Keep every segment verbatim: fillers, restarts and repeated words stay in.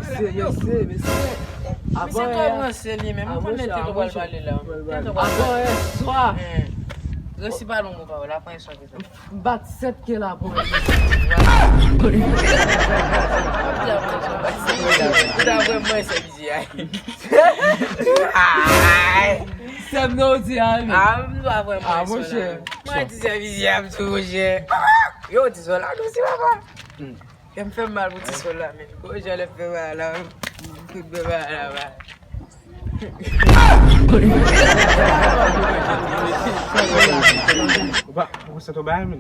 Mesye, mesye, mesye. Misye twò ranse li menm. Ou konn nèg ki twò pral pale la. Nèg twò pral pale. Avan yè swa. Resi pale yon mo pawòl, avan yè swa. M bat sèt ke la pou. Ou ta vrèman sèvizyè. Sèm non ou di a wi. Ah, m pa vrèman. Ah, monchè. Mwen di sèvizyè, m di monchè. Yo, ti sòl la, non, si papa. Kè m fè m mal pou ti sòl la, men. Gwo jan lè fè mal la. Tout fè mal la, ba. Ou pa, ou pa santi w bay men.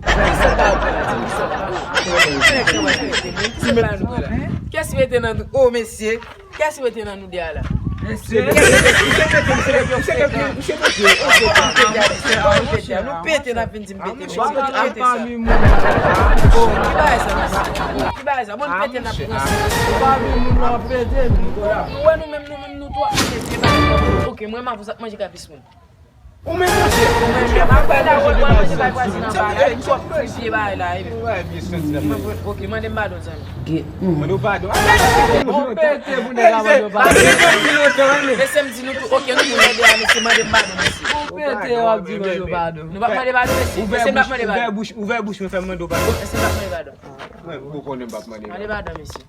Kiyès mete nan, oh, mesye. Kiyès mete nan nou de a la? Mesye. Nou pete, n ap vin di m pete, mesye. Ki bagay sa, mesye? Ki bagay sa? Mwen pete n ap pran. Ou wè nou menm, nou menm, nou twò. Ok, mwen m ap manje kapis mwen. Ou menm manje. Ou menm manje. M ap bay la, mwen manje bay vwazen an ba la. Li twò fizye bagay la. Ok, mande m padon, zanmi. Mande w padon. Ou pete pou nèg la mande w padon. Mesye, m di nou tou, ok, nou tou lè de a, mesye, mande m padon, mesye. Ou pete, w ap di mande w padon. Nou p ap mande padon, mesye. Mesye, m p ap mande padon. Ouvè bouch, ouvè bouch mwen, fè m mande w padon. Mesye, m p ap mande padon. Mwen, ou konnen m p ap mande padon. Mande padon, mesye.